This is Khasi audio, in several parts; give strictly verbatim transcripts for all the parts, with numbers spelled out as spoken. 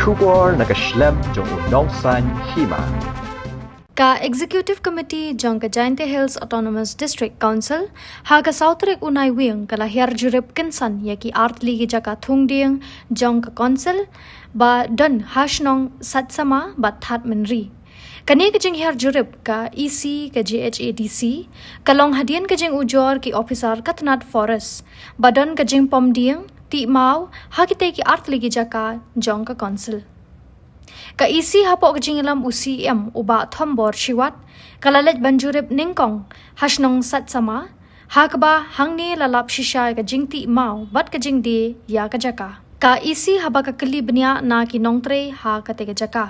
Khubor na ka shlem jong u nongsan hima. Ka Executive Committee jong ka Jaintia Hills Autonomous District Council ha ka saw tarik u Naiwieng ka la hiar jurip kynsan ïa ki artylli ki jaka thung dieng jong ka Council ba don ha shnong Saitsama bad Thadmynri. Kane ka jinghiar jurip ka E C ka J H A D C ka long hadien ka jingujor ki officer ka tnat Forest ba don ka jingpom dieng tih maw ha kitei ki artylli ki jaka jong ka Council. Ka E C hapoh ka jingïalam u C M u Bah Thombor Shiwat ka la leit ban jurip nyngkong ha shnong Saitsama, ha kaba hangne la lap shisha ka jingtih maw bad ka jingdie ïa ka jaka. Ka E C haba ka kylli bniah na ki nongtrei ha katei ka jaka,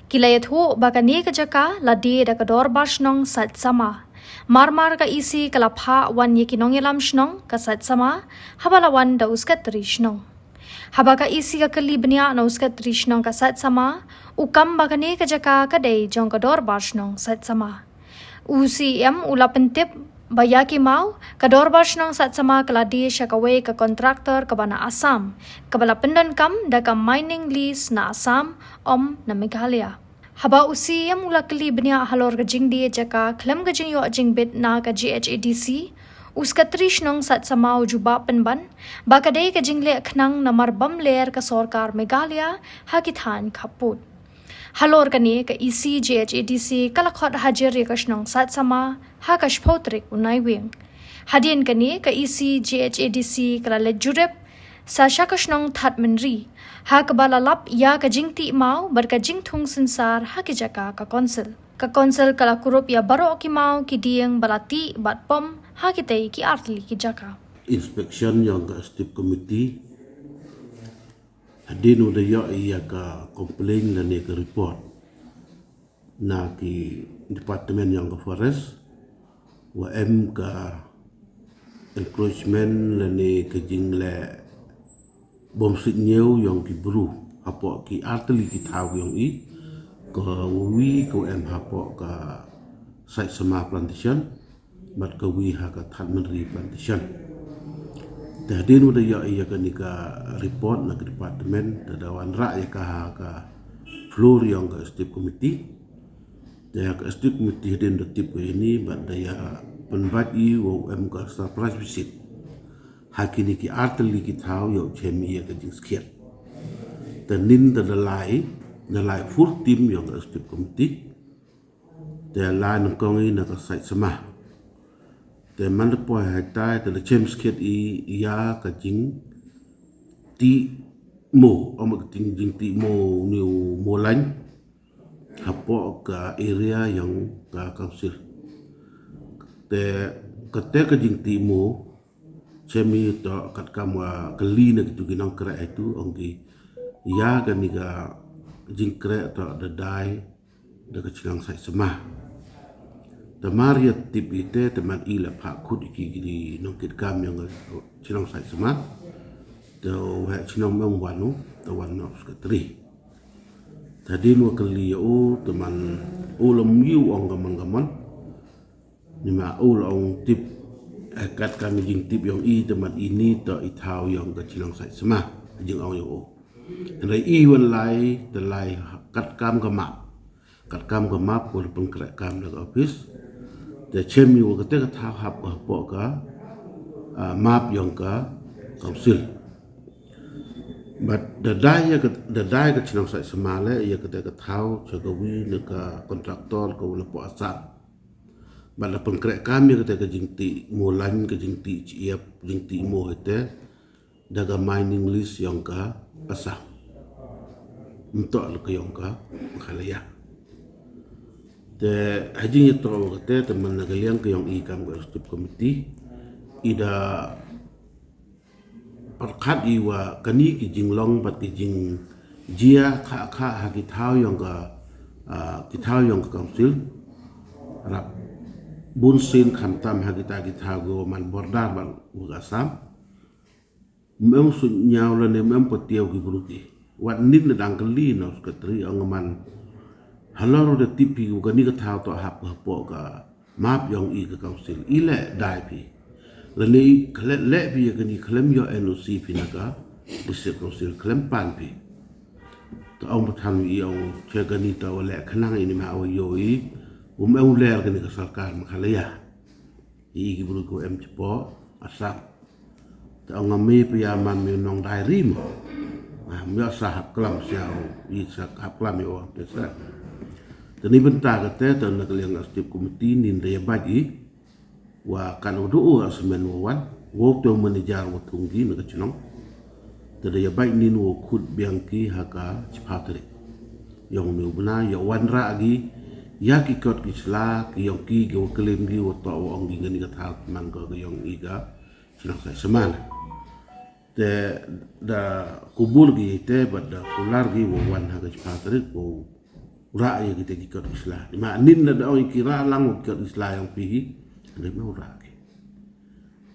ki la ïathuh ba kane ka jaka la die da ka dorbar shnong Saitsama. Mar mar ka E C ka la phah wan ïa ki nongïalam shnong ka Saitsama haba la wan da u Secretary shnong. Haba ka E C ka kylli bniah na u Secretary shnong ka Saitsama, u kam ba kane ka jaka ka dei jong ka dorbar shnong Saitsama. U C M u la pyntip ba ïa ki maw ka dorbar shnong Saitsama ka la die sha kawei ka contractor kaba na Assam, kaba la pyndonkam da ka mining lease na Assam, ym na Meghalaya. Haba u C M u la kylli bniah halor ka jingdie jaka khlem ka jingïoh jingbit na ka J H A D C, u Secretary shnong Saitsama u jubab pynban ba ka dei ka jingleh khnang namar bym ler ka sorkar Meghalaya ha ki thaiñ khappud. Halor kane ka E C J H A D C ka la khot hajir ïa ka shnong Saitsama ha ka shiphew tarik u Naiwieng. Hadien kane ka E C J H A D C ka la leit jurip sa sha ka shnong Thadmynri, ha kaba la lap ïa ka jingtih maw bad ka jingthung synsar ha ki jaka ka Council. Ka Council ka la kurup ïa baroh ki maw ki dieng ba la tih bad pom ha kitei ki artylli ki jaka. Inspection jong ka Executive Committee hadien u da ïoh ïa ka complaint lane ka report na ki department jong ka Forest, wa em ka encroachment lane ka jingleh bym sngewsih jong ki bru hapoh ki artylli ki thaw jong i, ka wi ka em hapoh ka Saitsama Plantation bad ka wi ha ka Thadmynri Plantation. Te hadien u da ïoh ïa kane ka report na ka department, te da wanrah ïa ka ha ka floor jong ka Executive Committee. Te ka Executive Committee hadien da tip ka ini bad da ïa pynbeit i wa em ka surprise visit ha kine ki artylli ki thaw ïa u chem ïa ka jingskhiat. Te nin te da lai, da lai full team jong ka Executive Committee. Te lai nyngkong i na ka Saitsama. Te man da poi ha tai te da chem skhiat i ïa ka jingtih maw, ym ka jing, jingtih maw, ni u maw lain hapoh ka area jong ka Council. Te kata ka jingtih maw chem i to katkam wa kylli na kitu ki nongkreh itu, ong ki ïa kane ka jingkreh to da dai da ka chnong Saitsama. Te mar ïa tip i te, te man i la phah khut i ki ki nongkitkam jong ka chnong Saitsama. Te u heh chnong mem wan u, te wan na u Secretary. Te hadien wa kylli ïa u, te man u la ym ïoh ong ka man ka man. Ni ma u la ong tip, eh, katkam i jingtip jong i, te man ini to i thaw jong ka chnong Saitsama, jingong jong u. Hynrei i wan lai, te lai katkam ka map. Katkam ka map ko la pynkreh kam da ka office. Te chem i wa kata ka thaw hap ka hapoh ka, ah, map jong ka Council. Bad da dai ïa ka, da dai ka chnong Saitsama le ïa kata ka thaw sha ka wi na ka contractor ka wa la poh Assam. Bad la pynkreh kam ïa kata ka jingtih maw lain, ka jingtih chiep, jingtih maw hete da ka mining lease jong ka Assam, ym toh la ka jong ka Meghalaya. Te ha jingïathoh wa kata, te man na ka liang ka jong i kam ka Executive Committee, i da pyrkhat i wa kane ki jinglong bad ki jingjia kha kha ha ki thaw jong ka, ah, ki thaw jong ka Council. Rap bun sien khamtam ha kita ki thaw ki wa man border bad wa ka Assam. Ym em sngewsih lane ym em patiaw ki bru ki. Wat nin na dang kylli na u Secretary ong man halor u da tip phi wa kane ka thaw to hap hapoh ka map jong i ka Council, i leh dai phi. Lane i khlem leh phi ïa kane, khlem ïoh N O C phi na ka District Council, khlem pan phi. Ta ong pathan wi i ong che kani ta wa leh khnang ini ma wa yo i. Um em ler kani ka sorkar Meghalaya. I ki bru ko em chepo asap. Ta ong ami pia man mi nong dai ri mo. Ah, mi sa hap klam sia o, i sa hap klam i o pesa. Tani benta ka te ta na ka liang executive committee nin da ya baj i. Wa kan u du u a semen wa wan, wa u te u manager wa thung ki na ka chnong. Te da ya bai nin wa khut biang ki ha ka chiphaw tarik. Yong ni u bna, ya wan ra gi, ya ki kot ki sla, ki yong ki, ki wa klim ki, wa to wa ong ki ngani ka thal man ko ka yong i ka, chnong sai seman. Te da kubur gi te, bad da kular gi wa wan ha ka chiphaw tarik, wa ra ya kita ki kot ki sla. Ni ma nin da da ong ki ra lang wa ki kot ki sla yong pi hi, ni ma ra ki.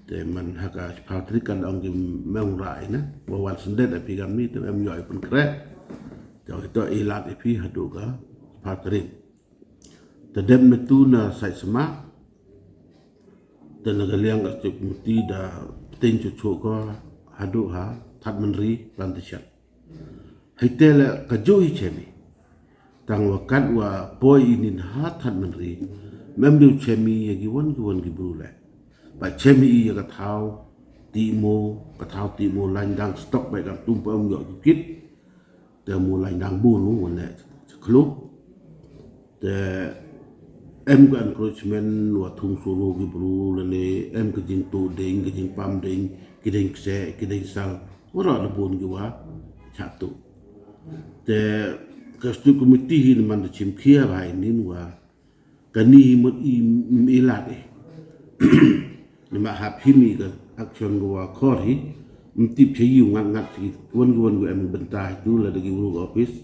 Te man ha ka chiphaw tarik kan da ong ki mem ra ina, wa wan sendet a pi gam ni, te em yo i pun kre. Te oi to i lat i pi hadu ka chiphaw tarik. Te dem me tu na sai sema, te na ka liang ka chip muti da ten chu chu ko hadu ha, That Menri plantation. Hai te le ka ju i chemi. Tang wa kat wa poi i nin ha That Menri. Mem diu chemi ya ki wan ki wan ki bru le. Ba chemi i ya ka thaw ti mo, ka thaw ti mo lain dang stok ba kam tum pa um yo ki kit. Te mo lain dang bun u wan le klub. Te em ka encroachment wa thung suru ki bru lane em ka jingtu ding, ka jingpam ding, ki ding kse, ki ding sal. Wa ra da bun ki wa chatu. Te ka stu committee hi ni man da chim khia ba inin wa kani hi mut i, i lat eh. Ni ma hap hi mi ka action ko wa khor hi. Mtip cha yu ngat ngat ki wan ko wan ko em benta hi tu la da ki bru office.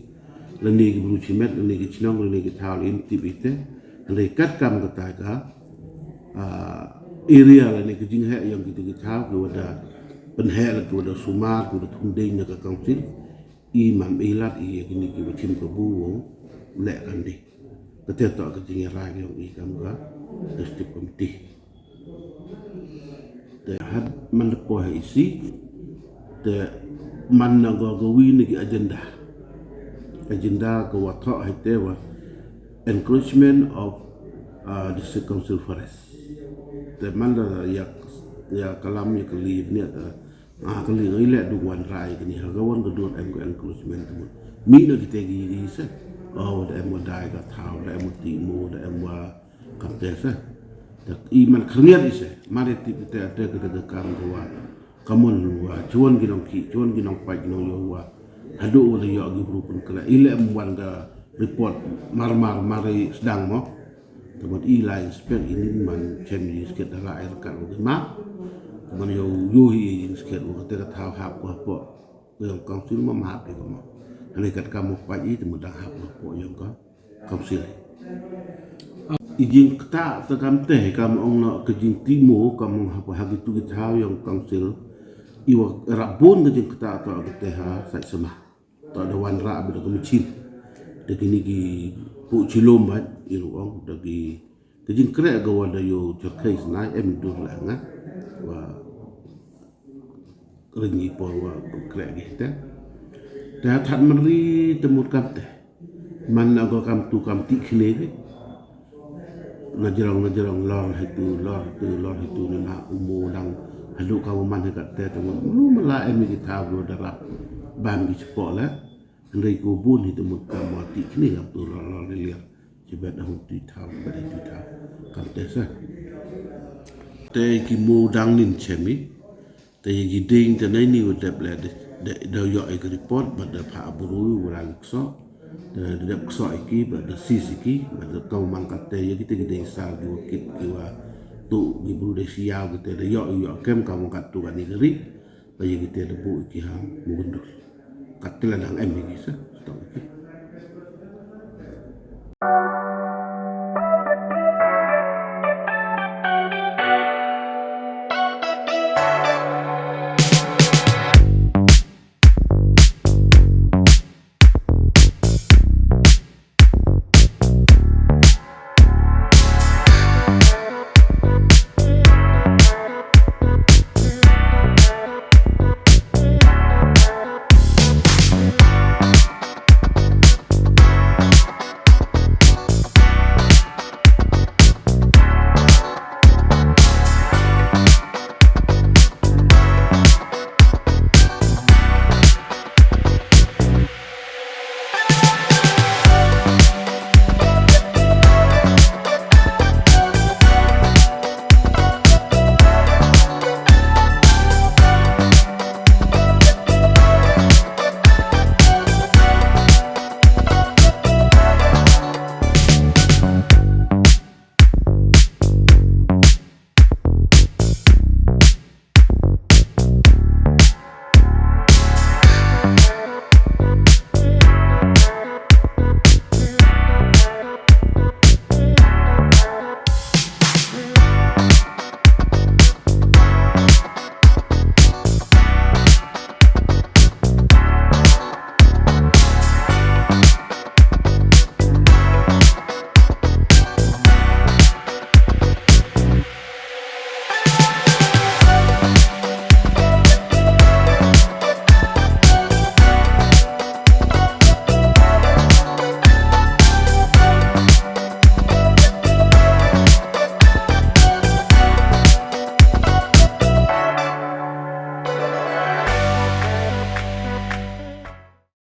La ni ki bru chimet, la ni ki chnong, la ni ki thaw, la mtip ite. Hynrei kat kam ka ta ka, ah, area la ni ki jinghe yang ki tu ki thaw, ki wada penhe la ki wada sumar, ki wada thunding na ka council. I mam i lat i ya kini ki wa chim ka bu wo leh kan di. Ka te to ka jingyarai yong i kam ka district committee. Te had man da po ha isi, te man na go go wi ni ki agenda. Agenda ka wa tho ha te wa encroachment of, uh, district council forest. Te man da ya, ya kalam ya kali ni, uh, ah, kali ngai le du wan rai kini ha ka wan ka dur em ka encroachment tu. Mi na kita gi gi se. Oh, da em wa dai ka thaw, da em wa ti mo, da em wa kam te se. Da i man khriat i se. Mari ti te te ka te ka kam ka wa. Ka mon wa, chuan ki nong ki, chuan ki nong pai ki nong yo wa. Hadu wa da yo gi bru pun kala. I le em wan ka report mar mar mari sedang mo. Te mut i la inspect i nin man chem i sket da la ai rekat wa ki ma. Te man yo yo i sket wa ka te ka thaw hap wa po. Ko yong council ma ma hap i ko ma. Ani kat ka mo pa i te mut dang hap wa po yong ka council. I jingkata te kam te kam ong na ka jingtimo kam ong hap ha ki tu ki thaw yong council. I wa rap bun ka jingkata to ka te ha sai sema. To da wan ra ba da ka machine. Da kini ki pu chilom ba i ru ong da ki ka jingkreh ka wa da yo chorkhai snai em dur la nga. Wa ring i por wa kreh gi te. Te ha That Menri te mut kam te. Man na go kam tu kam ti khne ke. Na jrong na jrong lor hitu, lor hitu, lor hitu ni ma u mo dang hadu ka wa man he kat te te mo. Lu ma la em ki thaw lu da rap. Ban ki chepo le. Hynrei ko bun hi te mut ka mo ti khne kam tu lor lor lir. Chibet da hum tu thaw, chibet da tu thaw. Kam te sa. Te ki mo dang nin chemi. Te ya ki ding te nai ni wa dep le de, de, de yo ek report, ba de pha aburu wa la luk so. De, de dep so iki, ba de sis iki, ba de kau mangkat te ya ki te ki ding sal ki wa kit ki wa tu ki bru de siaw ki te de yo, yo kem ka mangkat tu ka ni gari. Ba ya ki te de bu iki ha Mugundul. Kat te la dang em iki sa, stok iki.